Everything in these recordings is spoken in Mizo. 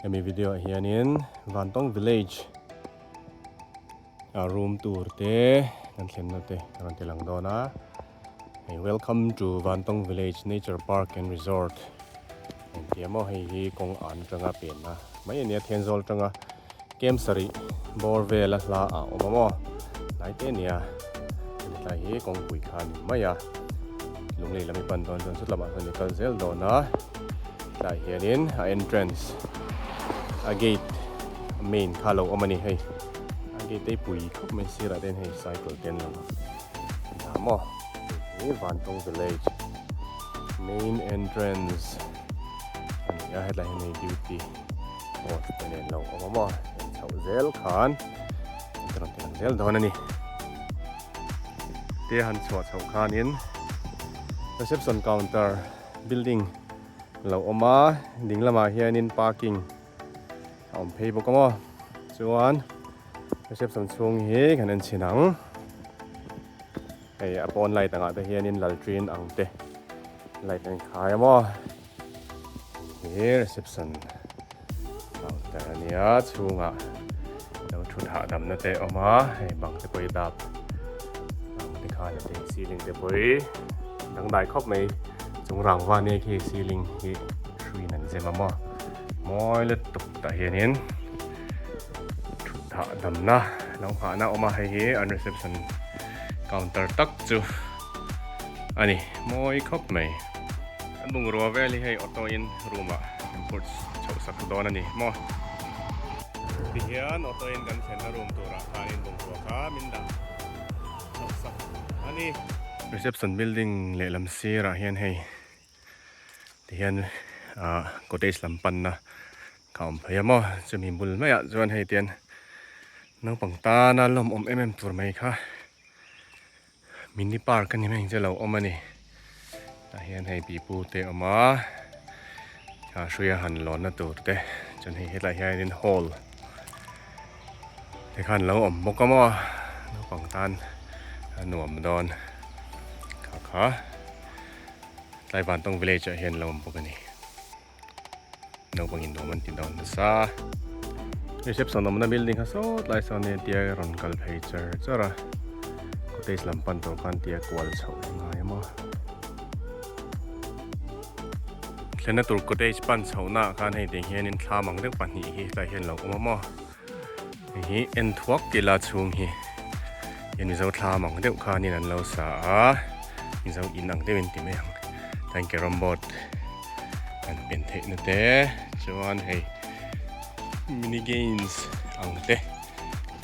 Hemi video ah hianin Vantawng village a room tur te kan thlenna te a rawn ti lang dawn a. Hei welcome to Vantawng village nature park and resort engtia maw hei hi kawng an atanga penna mai a nia Thenzawl atanga kem sarih bawr vela hla a awm a maw hnai te ania hemi tlai hi kawngpui kha a ni mai a lunglei lam i pan dawn chuan sut lamah chuan i kal zel dawn a tlai hianin a entrance a gate main kha a lo awm a ni hei a gate te hi pui khawp mai sirah te hian hei cycle te an lo dah maw hei hi Vantawng village main entrance a ni a hetlai hian hei duty post te nen lo awm a maw en chhoh zel khan an rawn ti lang zel dawn a ni te han chhuah chhoh khanin reception counter building lo awm a ding lamah hianin parking a awm phei bawk a maw chuan reception chhung hi kan en chhin ang hei a pawn light angah te hianin lalṭin ang te light an khai a maw. Hi reception counter a nia chhungah lo thut hahdamna te a awm a hei bang te pawh hi dap bang te khan a chei ceiling te pawh hi dangdai khawp mai chung rangva nia khi ceiling hi hruiin an zem a maw mawi lutuk tah hianin thut hahdamna lo nghahna a awm a hei hi an reception counter tak chu a ni mawi khawp mai. An bungrua vel hi hei auto in room ah kan phurh chhoh sak dawn a ni maw. Tihian auto in kan thlenna room turah khanin bungrua kha min dah chhoh sak a ni. Reception building lehlam sirah hian hei tihian ah cottage lam panna kha awm phei a maw chumi bul maiah chuan hei tian naupang tana lawmawm em em tur mai kha. Mini park a ni mai ang che lo awm a ni tah hian hei pipu te a awm a ah hruia han lawnna tur te chuan hei hetlai hianin hall te khan lo awm bawk a maw naupang tan a nuam dawn kha kha tlai vantawng village ah hian lo awm bawk a ni. Naupangin nuam an ti dawn nasa. Reception awmna building kha sawt lai sawn nia tia rawn kal phei char char a. Cottage lam pan tur khan tia kual chhoh a ngai a maw. Thlenna tur cottage pan chhohna ah khan hei tiang hianin thlam ang deuh pahnih hi tlai hian lo awm a maw. Hei hi en thuak tila chhung hi hei Mizo thlam ang deuh khanin an lo sa a Mizo in ang deuhin ti mai ang chuan carrom board an pen theihna te chuan hei mini games ang te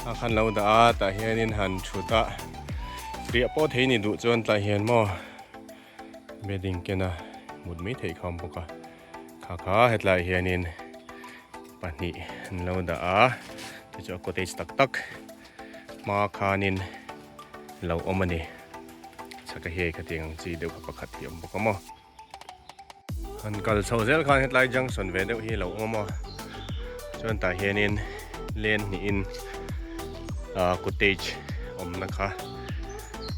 a khan lo dah a tah hianin han thut a riah pawh thei ni duh chuan tlai hian maw bedding kena mut mai theih kha awm bawk a. Kha kha hetlai hianin pahnih an lo dah a chu chu a cottage tak tak hma khanin lo awm a ni chhaka hi hei khatiang ang chi deuh kha pakhat hi a awm bawk a maw han kal chho zel khan hetlai junction ve deuh hi a lo awm a maw chuan tah hianin lane hnihin ah cottage awmna kha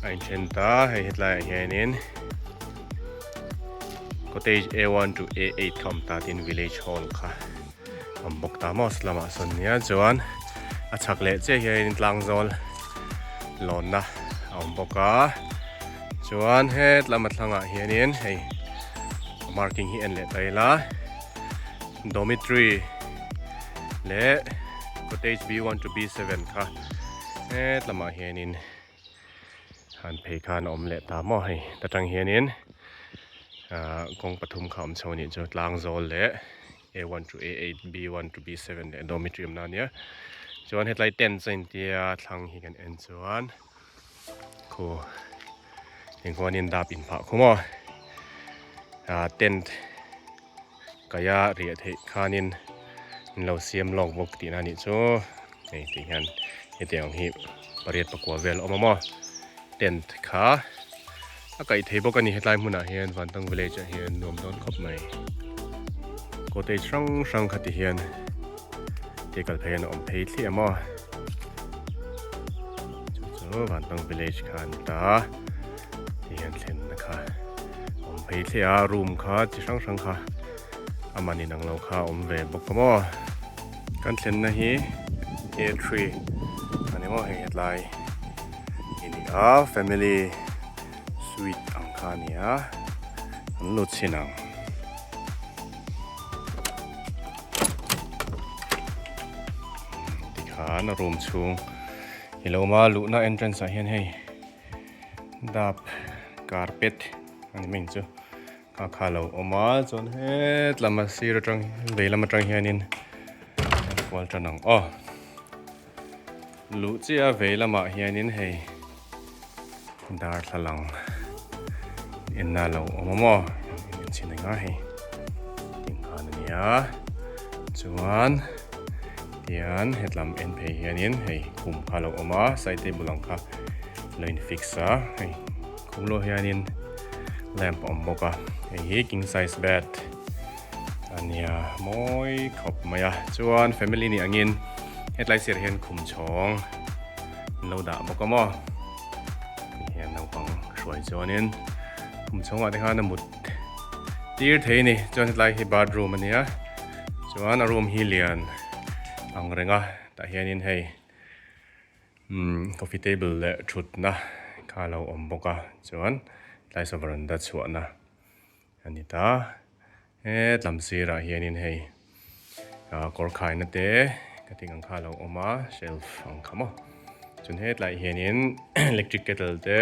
a inthen ta hei hetlaiah hianin. Cottage A1 to A8 kha awm ta tin village hall kha awm bawk ta maw lamah sawn nia chuan a chhak leh chiah hian tlang zawl lawnna a awm bawk a chuan het lama thlangah hianin hei marking hi en leh ta ila dormitory leh cottage B1 to B7 kha het lamah hianin. Han phei khan a awm leh ta maw hei ta tang hianin ahh kawng pathum kha a awm chho a nih chu tlang zawl leh a one to a eight b one to b seven leh dormitory awmna a nia chuan hetlai tent a intia thlang hi kan en chuan khu engkhuanin dap inphah khu maw ah tent kaia riah theih khanin an lo siam lawk bawk tihna a nih chu hei tih hian hetiang ang hi pariat pakua vel a awm a maw tent kha a kaih thei bawk a ni hetlai hmunah hian Vantawng village ah hian nuam dawn khawp mai cottage hrang hrang kha ti hian ke kal phei hian a awm phei thliah a maw chu chu Vantawng village kha a ni ta ti hian thlenna kha. Awm phei thliah a room kha chi hrang hrang kha. A man inang lo kha a awm ve bawk a maw. Kan thlenna hi A3 a ni maw hei hetlai hi ni a family suite ang kha a ni a an lut chhin ang. Tikhan a room chhung i lo awm a luhna entrance ah hian hei dap carpet a ni mai ang chu. Kha kha lo awm a chuan het lam a sir atang vei lam atang hianin a kual tan ang aw luh chiah a vei lamah hianin hei darthlalang enna lo awm a maw en chhin eng a hei ting khan a nia chuan tian hetlam en phei hianin hei khum kha lo awm a side table ang kha lo in fix a hei khum lo hianin lamp a awm bawk a hei hi king size bed a nia mawi khawp mai a chuan family nih angin hetlai sirah hian khum chhawng an lo dah bawk a maw ti hian naupang hruai chuanin khum chhawngah te khan a mut tir thei a ni chuan hetlai hi bathroom a nia chuan a room hi lian ang reng a tah hianin hei. Umm coffee table leh thutna kha a lo awm bawk a chuan tlai saw veranda chhuahna a ni ta hetlam sirah hianin hei ah kawr khaina te ka tih ang kha a lo awm a shelf ang kha maw chuan hetlaiah hianin electric kettle te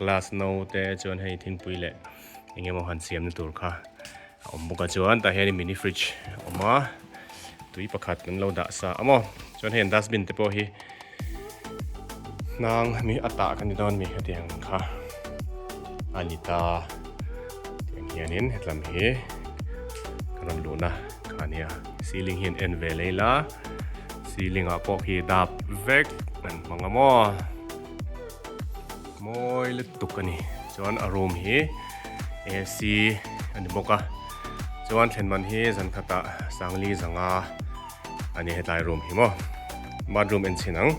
glass no te chuan hei thingpui leh eng emaw han siamna tur kha a awm bawk a chuan tah hianin mini fridge a awm a tui pakhat an lo dah sa a maw chuan hei an dustbin te pawh hi hnang mi a tah kha ni dawn mi hetiang kha a ni ta tiang hianin hetlam hi ka rawn luhna kha a nia ceiling hi an en ve lei la ceiling ah pawh khi dap vek an hmang a maw. Mawi lutuk a ni chuan a room hi AC a ni bawk a chuan thlen man hi zan khatah sangli zanga a ni hetlai room hi maw bathroom en chhin ang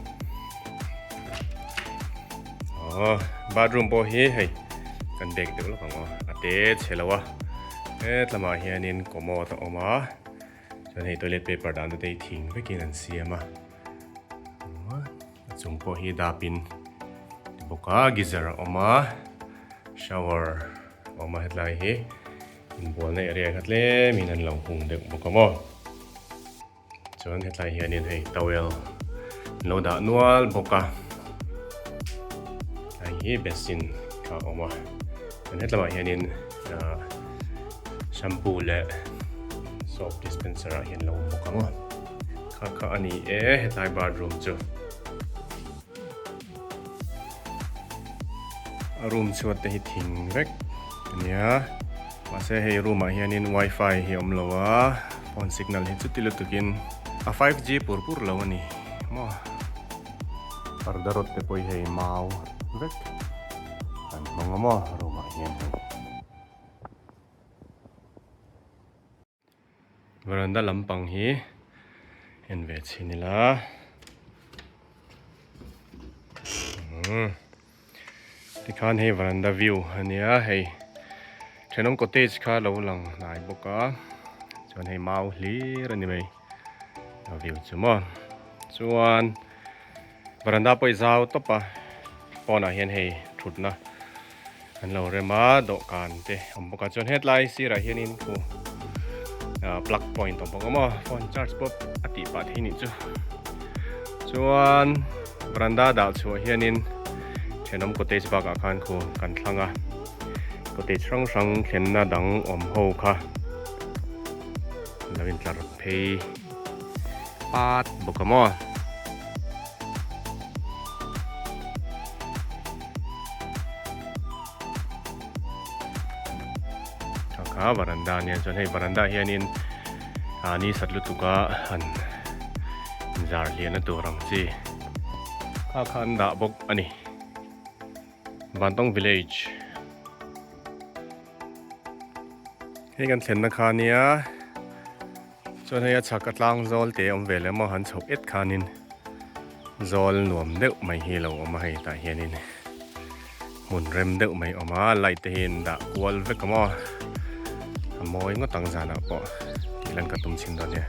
aw bathroom pawh hi hei kan bag deuh lawk ang aw a te chhe lo a hetlamah hianin commode a awm a chuan hei toilet paper dan te hi thing vekin an siam a. A chung pawh hi dapin ti bawk a geyser a awm a shower a awm a hetlai hi inbualna area kha tlemin an lo hung deuh bawk a maw chuan hetlai hianin hei towel an lo dah nual bawk a hetlai hi basin kha a awm a chuan hetlamah hianin ah shampoo leh soap dispenser ah hian lo awm bawk ang a. Kha kha a ni e hetlai bathroom chu. A room chhuat te hi thing vek a nia mahse hei room ah hianin wifi hi a awm lo a phone signal hi chuti lutukin a 5G pur pur lo a ni maw parda rawt te pawh hi hei mau vek an hmang a maw room ah hian hei. Veranda lampang hi en ve chhin ila umm tikhan hei veranda view a nia hei thenawm cottage kha lo lang hnai bawk a chuan hei mau hlir a ni mai a view chu maw chuan veranda pawh hi zau tawp a pawnah hian hei thutna an lo rem a dawhkan te awm bawk a chuan hetlai sirah hianin khu ah plug point awm bawk a maw phone charge pawh a tih pah thei nih chu chuan veranda dah chhuah hianin thenawm cottage bakah khan khu kan thlang a cottage hrang hrang thlenna dang awm ho kha lo intlar phei pat bawk a maw. Kha varanda ania chuan hei varanda hianin ah ni sat lutuk a han zar hliahna tur ang chi kha kha an dah bawk a ni Vantawng village hei kan thlenna kha ania Chuan hei a chhak a tlang zawl te awm ve leh maw han chhoh et khanin zawl nuam deuh mai hi lo awm a hei tah hianin hmun rem deuh mai awm a light te hi an dah kual vek a maw. A mawi ngawt ang zanah pawh tih lan ka tum chhin dawn nia.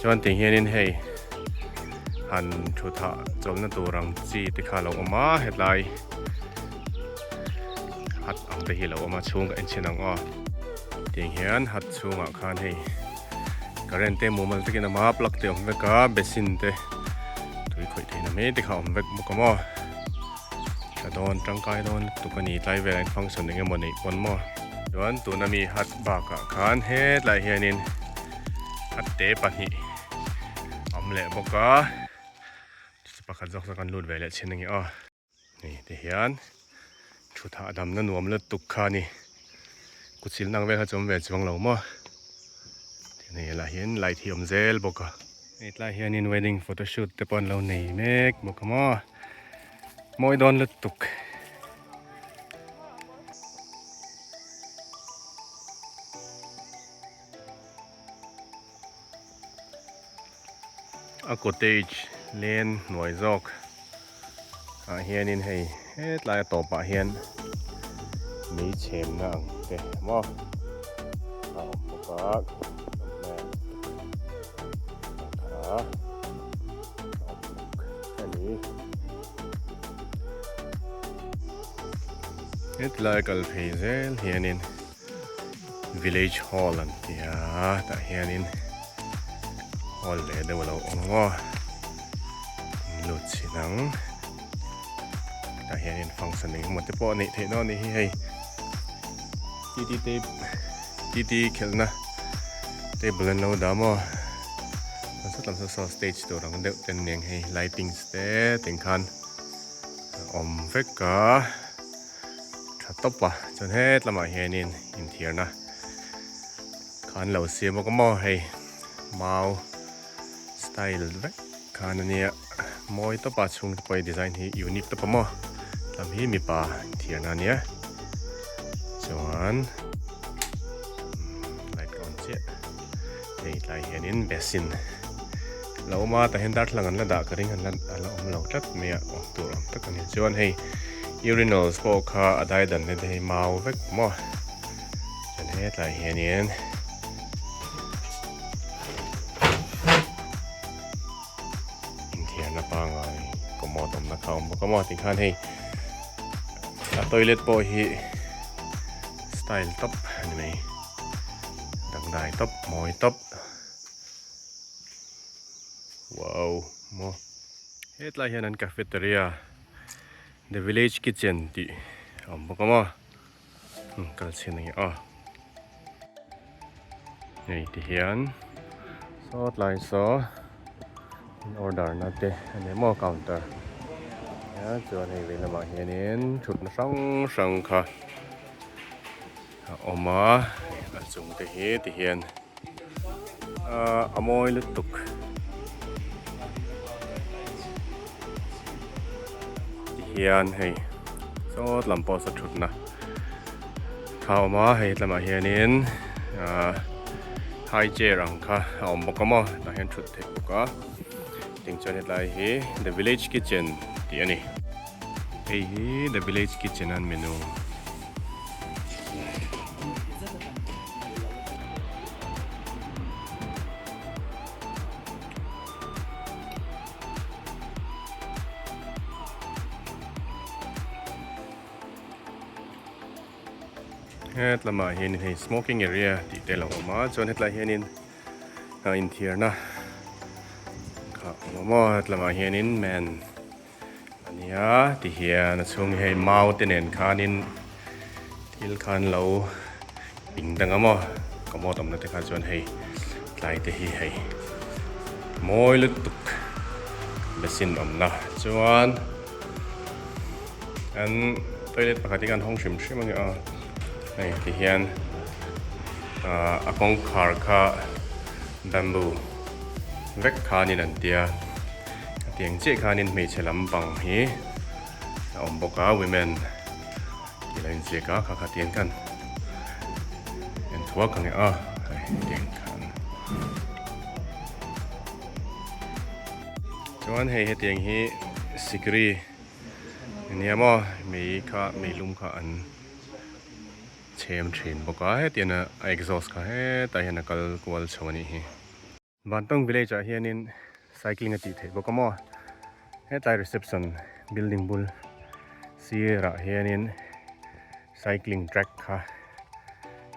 Chuan ti hianin hei han thu thah chawlhna tur ang chi te kha a lo awm a hetlai hat ang te hi a lo awm a chhung ka en chhin ang aw. Tiang hian hat chhungah khan hei current te mumal takin a awm a plug te a awm vek a basin te tui khawih theihna mai te kha a awm vek bawk a maw. Tha dawn tangkai dawn lutuk a ni tlai velah hian function eng emaw neih pawn maw. Chuan tuna mi hat bakah khan hetlaiah hianin hat te pahnih a awm leh bawk a chu pakhat zawk chu kan lut ve leh chhin ange aw. Hei ti hian thu thah damna nuam lutuk kha a ni kut silna ang vel kha chu awm ve chuang lo maw tihian hei lah hian light hi a awm zel bawk a. Hei tlai hianin wedding photoshoot te pawh an lo nei mek bawk a maw mawi dawn lutuk. A cottage len hnuai zawk ah hianin hei hetlai a tawpah hian mei chhemna ang te maw a awm bawk a kha a awm bawk a ni. Hetlai kal phei zel hianin. Village hall an ti a tah hianin hall leh deuh a lo awm ang aw lut chhin ang tah hianin function eng emaw te pawh a neih theih dawn a nih hi hei T T tape T T khelhna table an lo dah maw chuan sawtlam saw saw stage tur ang deuh te an ni ang hei lightings te tiang khan a awm vek a. Tha tawp a, chuan het lamah hianin inthiarna kha an lo siam bawk a maw hei mau style vek khan a nia mawi tawp a chhung te pawh hi design hi unique tawp a maw lam hi mipa inthiarna a nia chuan light ka on chiah hei tlai hianin basin a lo awm a tah hian darthlalang an la dah ka ring a la awm lo tlat mai a awm tur awm tak a ni chuan hei urinals pawh kha a dai dan te hei mau vek maw chuan hetlai hianin inthiarna pangai commode awmna kha a awm bawk a maw tikhan hei a toilet pawh hi style tawp a ni mai dangdai tawp mawi tawp. Wow maw hetlai hian an cafeteria the village kitchen tih a awm bawk a maw kal chhin ang e aw hei ti hian saw tlai saw in order na te a ni maw counter a chuan hei vei lamah hianin thutna hrang hrang kha a awm a a chung te hi ti hian. Ahh a mawi lutuk. Tihian hei sawt lam pawh saw thutna kha a awm a hei lamah hianin ahh high chair ang kha a awm bawk a maw tah hian thut theih bawk a tin chuan hetlai hi the village kitchen tih a ni hei hi the village kitchen an menu. Het lamah hianin hei smoking area tih te a lo awm a chuan hetlai hianin a inthiarna kha a awm a het lamah hianin man a nia tihian a chhung hi hei mau te nen khanin thil khan lo ping dang a maw commode awmna te kha chuan hei tlai te hi hei mawi lutuk basin awmna chuan an toilet pakhat hi kan hawng hrim hrim a ni a hei tihian ah a kawngkhar kha bamboo vek khanin an tia. Hetiang chiah khanin hmeichhe lampang hi a awm bawk a women tih lo inziak a kha kha tiang khan en thuak ang e a hei tiang khan chuan hei hetiang hi sikri ania maw mei kha meilum kha an. chhem thin bawk a hetiang a exhaust kha hetah hian a kal kual chho a nih hi. Vantawng village ah hianin cycling a tih theih bawk a maw hetlai reception building bul sirah hianin cycling track kha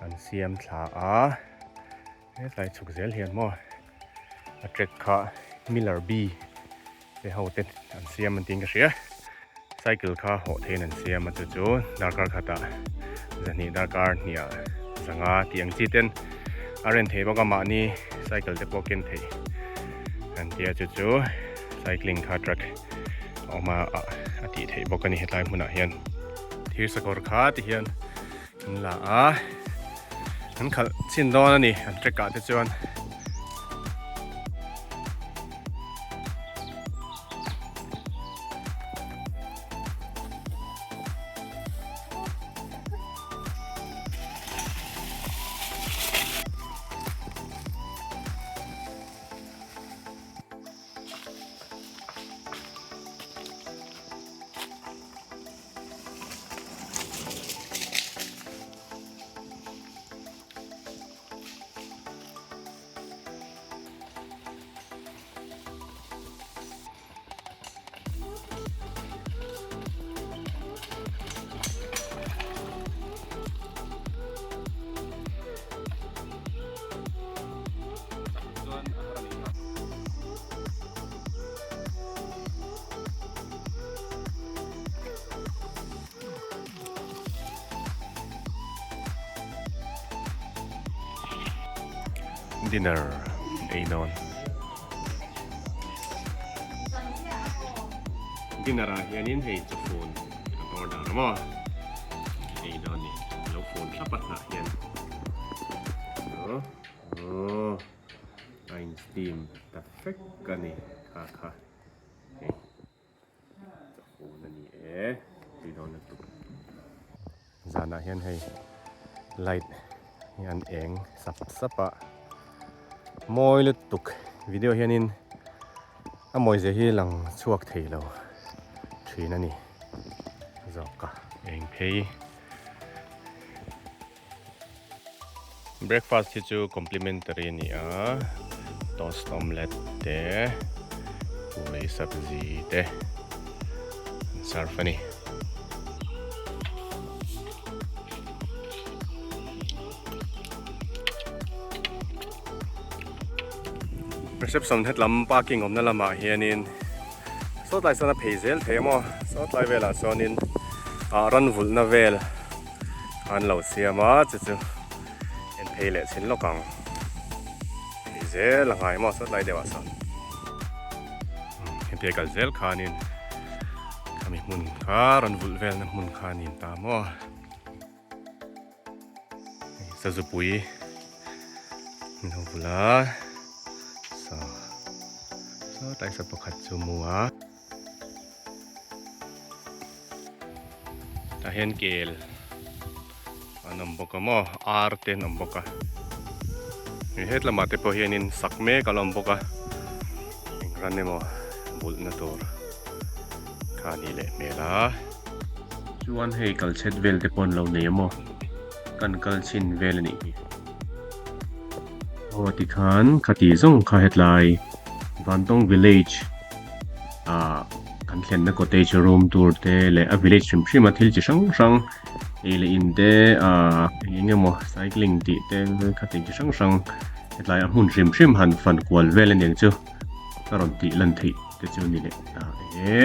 an siam thla a hetlai chhuk zel hian maw a track kha miller b te ho te an siam an tiin ka hria cycle kha hawh theiin an siam a chu chu darkar khatah zahnih darkar hniah zanga tih ang chi ten a ren thei bawk a mahni cycle te pawh ken theih an tia chu chu cycling kha track a awm a a tih theih bawk a ni hetlai hmunah hian thir sakawr kha ti hian an la a an khalh chhin dawn a ni an track ah te chuan. Dinner ei dawn. Dinner ah hianin hei chawfun kan order a maw ei dawn ni lo fun thlap a hnah hian aw a in steam ta fek a ni kha kha hei chawfun a ni e tui dawn lutuk zanah hian hei light hi an eng sap sap a mawi lutuk video hianin a mawi zia hi lang chhuak thei lo thin a ni zawk a eng phei Breakfast hi chu complimentary a ni a, toast omelette te, puri sabzi te an serve a ni. Reception hetlam parking awmna lamah hianin sawtlai sawn a phei zel thei a maw sawtlai velah sawnin ah ran vulhna vel an lo siam a chu chu en phei leh chhin lawk ang phei zel a ngai maw sawtlai deuh ah sawn hetiang kal zel khanin khami hmun kha rawn vulh velna hmun kha a ni ta maw. Sazupui min ho vul a saw saw tlai sa pakhat chu mu a tah hian kel an awm bawk a maw ar te an awm bawk a het lamah te pawh hianin sak mek a la awm bawk a eng ran emaw bulhna tur kha a nih leh hmel a. Chuan hei kal chhet vel te pawh an lo nei a maw? Kan kal chhin vel a nih hi. Aw tikhan khati zawng kha hetlai Vantawng village ah kan thlenna cottage room tur te leh a village hrim hrim a thil chi hrang hrang ei leh in te ah eng eng emaw cycling tih te khati chi hrang hrang hetlai a hmun hrim hrim han fan kual vel a niang chu ka rawn tih lan theih te chu a ni leh ta e.